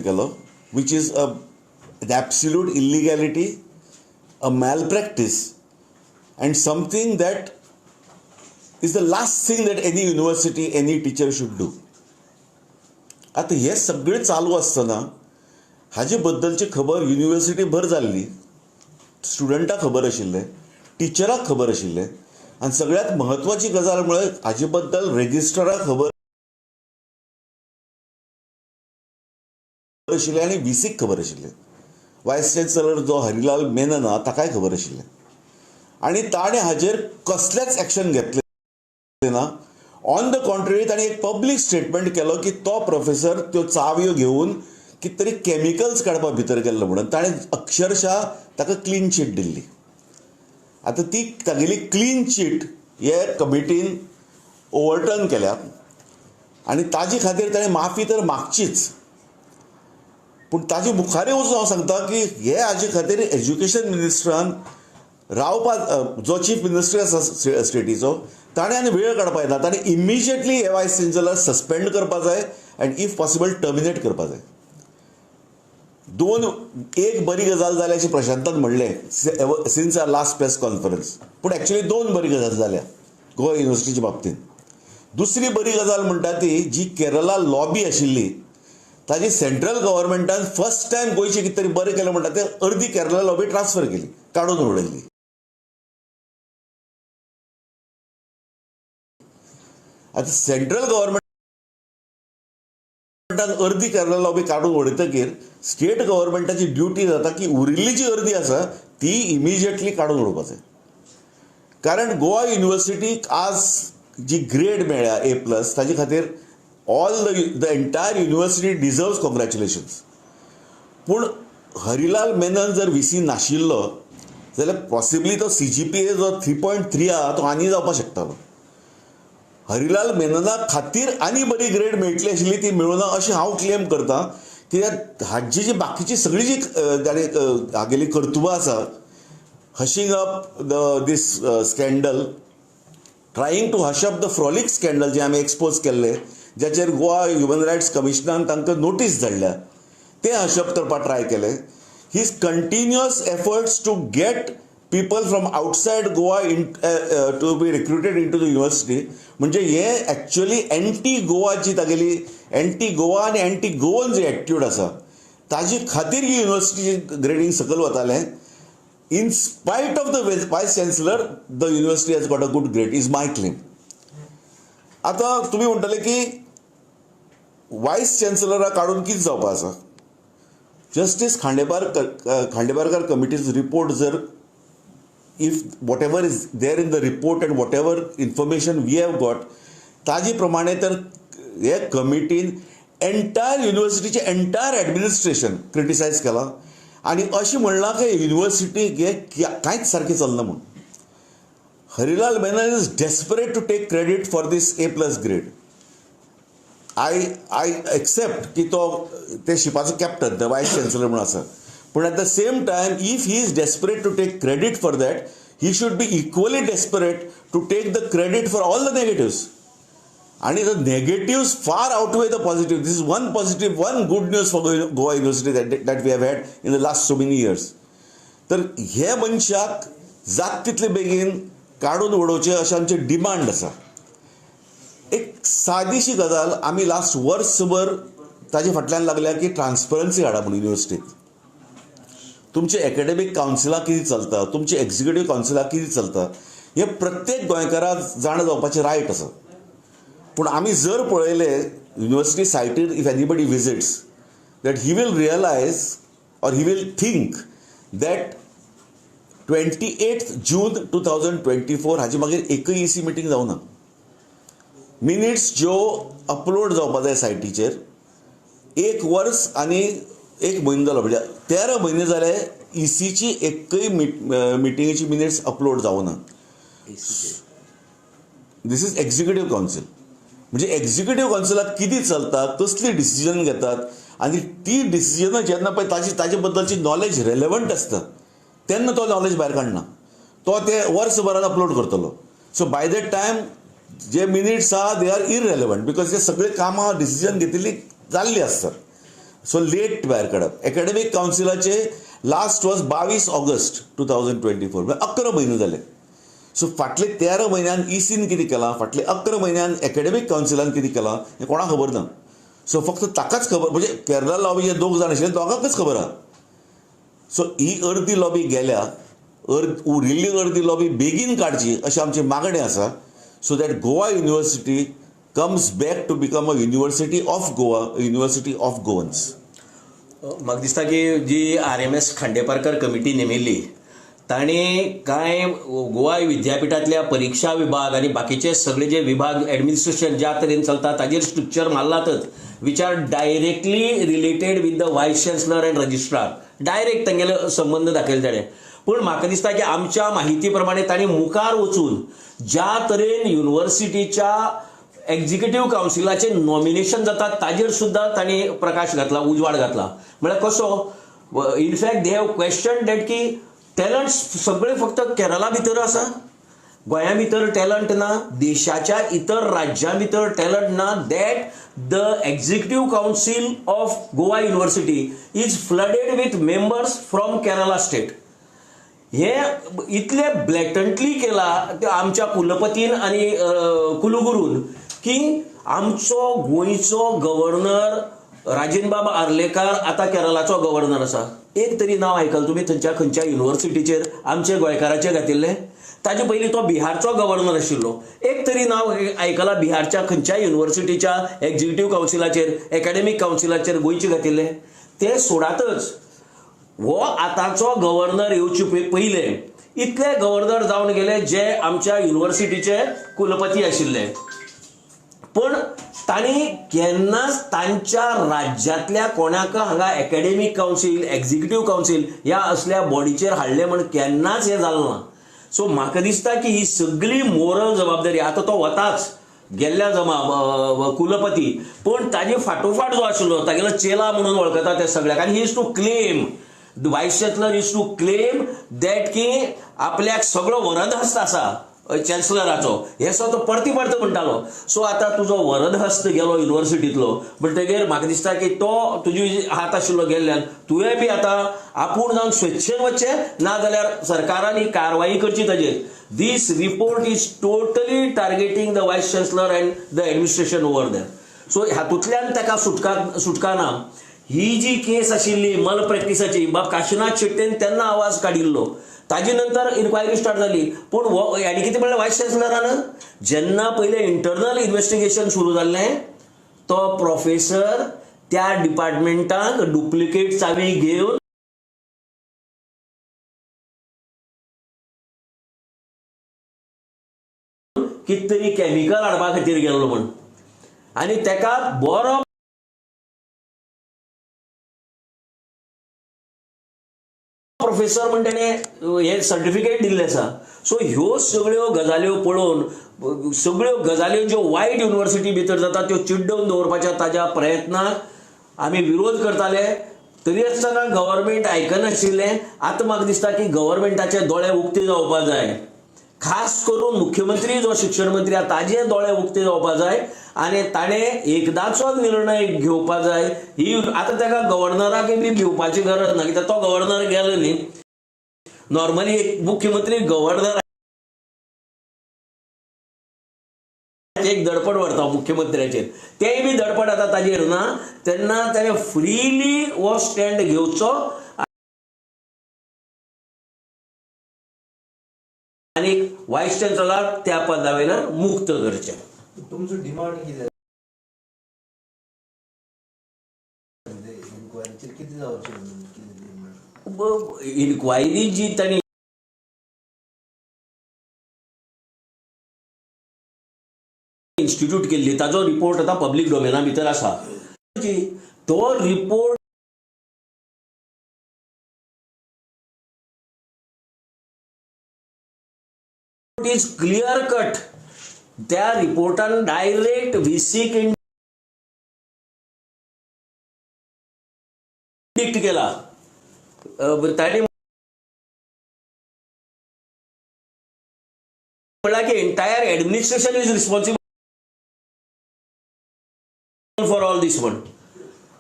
केलो, which is a absolute illegality, a malpractice and something that is the last thing that any university, any teacher should do. आतां हें सगळें चालू आसतना हाजे बद्दलची खबर युनिवर्सिटी भर जाल्ली, स्टुडंटाक खबर आशिल्लें, टिचराक खबर आशिल्लें आनी सगळ्यांत म्हत्वाची गजाल म्हळ्यार हाजे बद्दल रेजिस्ट्राराक खबर आशिल्लें आनी व्हीसीक खबर आशिल्लें. वायस चान्सलर जो हरिलाल मेनन आहा ताकाय खबर आशिल्लें आनी ताणें हाजेर कसलेंच एक्शन घेतलें ना. ऑन the contrary, ताणें एक पब्लीक स्टेटमेंट केलो की तो प्रोफेसर त्यो चावयो घेवन कितें तरी कॅमिकल्स काडपाक भितर गेल्लो म्हणून. ताणें अक्षरशा ताका क्लीन चीट दिल्ली. आतां ती तागेली क्लीन चीट हे कमिटीन ओवरटर्न केल्या आनी ताजे खातीर ताणें माफी तर मागचीच, पूण ताजे मुखारय वचून हांव सांगता की हे हाजे खातीर एज्युकेशन मिनिस्टरान रावपा, जो चीफ मिनिस्टर आसा स्टेटीचो, ताणें आनी वेळ काडपा येना. ताणें इमिजिएटली हे वायस चान्सलर सस्पेंड करपा जाय आनी if possible terminate करपा जाय. दोन एक बरी गजाल जाल्या अशें प्रशांतान म्हणलें since our last press conference, पूण एक्चुली दोन बरी गजाल जाल्या गोवा युनिवर्सिटीच्या बाबतींत. दुसरी बरी गजाल म्हणटा ती जी केरला लॉबी आशिल्ली ताजी सेंट्रल गव्हर्मेंटान फर्स्ट टायम गोंयचें कितें तरी बरें केलें म्हणटा तें अर्दी केरला लॉबी ट्रान्सफर केली, काडून उडयली. आतां सेंट्रल गव्हर्मेंटान अर्दी केरला लॉबी काडून उडयतकीर स्टेट गव्हर्मेंटाची ड्युटी जाता की उरिल्ली जी अर्दी आसा ती इमिजिएटली काडून उडोवपाक जाय. कारण गोवा युनिवर्सिटीक आज जी ग्रेड मेळ्ळ्या ए प्लस, ताजे खातीर all the entire university deserves congratulations. पूण हरिलाल मेनन जर व्ही सी नाशिल्लो जाल्यार पॉसिबली तो सी जी पी ए जो 3.3 आहा तो आनी जावपाक शकतालो. हरिलाल मेनना खातीर आनी बरी ग्रेड मेळटली आशिल्ली, ती मेळुना अशें हांव क्लेम करता. कित्याक हाजी जी बाकीची सगळी जी ताणें हागेली कर्तुबां आसा, hushing up the this scandal, trying to hush up the Frolic scandal जे आमी एक्सपोज केल्ले, जाचेर गोवा ह्युमन रायट्स कमिशनान तांकां नोटीस धाडल्या, ते हशअप करपाक ट्राय केले. His continuous efforts to get people from outside Goa in to be recruited into the university, म्हणजे हे एक्चुअली एंटी गोवा जी तागेली एंटी गोवा आनी एंटी गोवन जी एटिट्यूड आसा ताजे खातीर ही युनिवर्सिटीची ग्रेडींग सकयल वतालें. In spite of the vice chancellor, the university has got a good grade, is my claim. आतां तुमी म्हणटले की वायस चान्सलराक काडून कितें जावपा आसा? जस्टीस खांडेपारकार कमिटीज रिपोर्ट जर, if whatever is there in the report and whatever information we have got, ताजे प्रमाणे तर हे कमिटीन एंटायर युनिवर्सिटीचें एंटायर एडमिनिस्ट्रेशन क्रिटिसायज केलां आनी अशें म्हणलां की युनिवर्सिटीक हें कांयच सारकें चलना म्हूण. Harilal Menon is desperate to take credit for this A plus grade. I accept की तो ते शिपाचो कॅप्टन, the vice chancellor म्हूण आसा, पूण at the same time, if he is desperate to take credit for that, he should be equally desperate to take the credit for all the negatives. आणि the negatives far outweigh the positive. This is one positive, one good news for Goa University that we have had in the last so many years. तर हे मनशाक जात तितले बेगीन काडून उडोवचें अशें आमचें डिमांड आसा. एक सादीशी गजाल, आमी लास्ट वर्सभर ताजे फाटल्यान लागल्या की ट्रान्सपरन्सी हाडा म्हणून युनिवर्सिटीत. तुमचे एकेडमीक कावन्सिलां कितें चलता, तुमचे एक्झिक्युटीव कावन्सिलां कितें चलता, हें प्रत्येक गोंयकाराक जाणा जावपाचें रायट आसा. पूण आमी जर पळयलें university सायटीर, if anybody visits that, he will realize or he will think that 28 June 2024 हाजे मागीर एकय ई सी मिटींग जावना. मिनिट्स ज्यो अपलोड जावपा जाय सायटीचेर, एक वर्स आनी एक म्हयनो जालो, म्हणजे 13 म्हयने जाले ईसीची एकय मिटिंगेची मिनिट्स अपलोड जावना. This is executive council. म्हणजे एक्झिक्युटीव कावन्सिलाक कितें चलता, कसली डिसिजन घेतात आनी ती डिसिजनां जेन्ना पळय ताजी ताजे बद्दलची नॉलेज रेलेवंट आसता तेन्ना तो नॉलेज भायर काडना, तो ते वर्सभरान अपलोड करतलो. So by that time J minutes आहा, they are irrelevant because ते सगळे कामां डिसिजन घेतिल्ली जाल्ली आसतात. सो लेट भायर काडप. एकेडमीक कावन्सिलाचे लास्ट वॉज 22 ऑगस्ट 2024, म्हळ्यार 11 म्हयने जाले. सो फाटले 13 म्हयन्यान ईसीन कितें केलां, फाटले 11 म्हयन्यान एकेडमीक कावन्सिलान कितें केलां हें कोणाक खबर ना. सो फक्त ताकाच खबर, म्हणजे केरला लॉबी जे 2 जाण आशिल्ले दोगांकच खबर आहा. सो ही अर्दी लॉबी गेल्या, उरिल्ली अर्दी लॉबी बेगीन काडची अशी आमची मागणी आसा, so that Goa university comes back to become a university of Goa, university of Goans. म्हाका दिसता की जी RMS Khandeparkar committee नेमिल्ली तांणी कांय गोवा विद्यापिठांतल्या परिक्षा विभाग आनी बाकीचे सगळे जे विभाग एडमिनिस्ट्रेशन ज्या तरेन चलता ताजेर structure मारलातच, which are directly related with the vice chancellor and registrar, direct तांगेले संबंद दाखयले ताणें. पूण म्हाका दिसता की आमच्या माहिती प्रमाणे तांणी मुखार वचून ज्या तरेन युनिव्हर्सिटीच्या एक्झिक्युटीव कावन्सिलाचे नॉमिनेशन जाता ताजेर सुद्दां तांणी प्रकाश घातला, उजवाड घातला. म्हळ्यार कसो, in fact they have question that की टॅलंट सगळे फक्त केरला भितर आसा, गोंया भितर टॅलंट ना, देशाच्या इतर राज्यां भितर टॅलंट ना, that the executive council of Goa university is flooded with members from Kerala state. हे इतले ब्लॅटंटली केला ते आमच्या कुलपतीन आनी कुलगुरून की आमचो गोंयचो गव्हर्नर राजेंद्रबाब आर्लेकार आतां केरलाचो गव्हर्नर आसा. एक तरी नांव आयकलां तुमी थंयच्या खंयच्या युनिव्हर्सिटीचेर आमचे गोंयकाराचें घातिल्लें? ताजे पयलीं तो बिहारचो गव्हर्नर आशिल्लो. एक तरी नांव आयकलां बिहारच्या खंयच्या युनिव्हर्सिटीच्या एक्झिक्युटीव कावन्सिलाचेर, एकाडेमीक कावन्सिलाचेर गोंयचें घातिल्लें? ते सोडातच, हो आतांचो गव्हर्नर येवचे पयले इतले गव्हर्नर जावन गेले जे आमच्या युनिव्हर्सिटीचे कुलपती आशिल्ले, पूण तांणी केन्नाच तांच्या राज्यांतल्या कोणाक हांगा एकेडमीक कावन्सील, एक्झिक्युटीव कावन्सील ह्या असल्या बॉडीचेर हाडले म्हण केन्नाच हें जालें ना. सो म्हाका दिसता की ही सगळी मोरल जबाबदारी आतां तो वताच गेल्ल्या जमा कुलपती, पूण ताजे फाटोफाट जो आशिल्लो तागेलो चेला म्हणून वळखता ते सगळ्याक, आनी he is to claim, the vice chancellor is to claim that की आपल्याक सगळो वरदहस्त आसा चॅन्सलराचो, हे सो तो परती परत म्हणटालो. सो आतां तुजो वरदहस्त गेलो युनिव्हर्सिटींतलो म्हणटगीर म्हाका दिसता की तो तुजी हात आशिल्लो गेल्ल्यान तुवें बी आतां आपूण जावन स्वेच्छेन वचचें, ना जाल्यार सरकारान ही कारवाई करची ताजेर. This report is totally targeting the vice chancellor and the administration over there. So हातूंतल्यान ताका सुटका ना. ही जी केस आशिल्ली मल प्रॅक्टिसाची, बाब काशिनाथ शेट्येन तेन्ना आवाज काडिल्लो, ताजे नंतर इन्क्वायरी स्टार्ट जाली. पूण आनी कितें म्हणलें वायस चॅन्सलरान, जेन्ना पयलें इंटरनल इन्वेस्टिगेशन सुरू जाल्लें तो प्रोफेसर त्या डिपार्टमेंटाक डुप्लिकेट चावी घेवन कितें तरी केमिकल हाडपा खातीर गेल्लो म्हण, आनी तेका बरो प्रोफेसर म्हण तेणें हें सर्टिफिकेट दिल्लें आसा. सो ह्यो सगळ्यो गजाल्यो पळोवन, सगळ्यो गजाल्यो ज्यो वायट युनिव्हर्सिटी भितर जाता त्यो चिड्डोवन दवरपाच्या ताज्या प्रयत्नाक आमी विरोध करताले, तरी आसतना गव्हर्मेंट आयकनाशिल्लें. आतां म्हाका दिसता की गव्हर्मेंटाचे दोळे उक्ते जावपा जाय, खास करून मुख्यमंत्री जो शिक्षण मंत्री आसा ताजे दोळे उक्ते जावपा जाय आनी ताणें एकदांचो निर्णय घेवपा जाय. ही आतां ताका गव्हर्नराक बी भिवपाची गरज ना, कित्याक तो गव्हर्नर गेलो न्ही. नॉर्मली एक मुख्यमंत्री गव्हर्नर एक दडपण व्हरता मुख्यमंत्र्याचेर, तेय बी दडपण आतां ताजेर ना, तेन्ना ताणें फ्रीली हो स्टँड घेवचो आनी वायस चॅन्सलराक त्या पदा वयल्यान मुक्त करचें. तुमचो डिमांड कितें इन्क्वायरीचेर कितें जावचें? इन्क्वायरी जी तांणी इन्स्टिट्यूट केल्ली ताजो रिपोर्ट आतां पब्लीक डोमेना भितर आसा. तो रिपोर्ट is clear cut. त्या रिपोर्टान डायरेक्ट व्हीसीक इंडिक्ट केला. तांणी म्हणलां की entire administration is responsible for all this म्हण.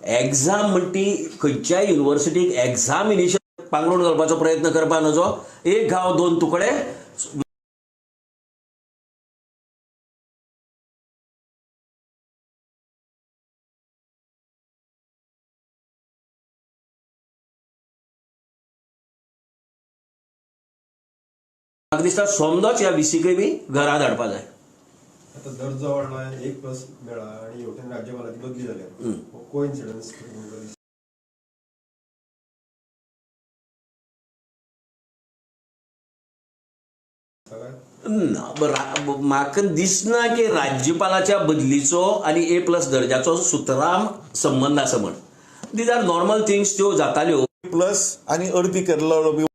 एग्जाम म्हणटी खंयच्याय युनिवर्सिटीक एग्जामिनेशन पांगरूण घालपाचो प्रयत्न करपा नजो. एक घाव दोन तुकडे. म्हाका दिसता सोमदोच ह्या विसीकय बी घरा धाडपा जाय. आता दर्जो वाडला, एक प्लस मेळ्ळा आनी हेवटेन राज्यपालाची बदली जाल्या. कोइन्सिडन्स? ना, म्हाका दिसना की राज्यपालाच्या बदलीचो आनी ए प्लस दर्जाचो सुतराम संबंद आसा म्हण. These are normal things, त्यो जाताल्यो. प्लस आनी अर्दी केरला लॉबी.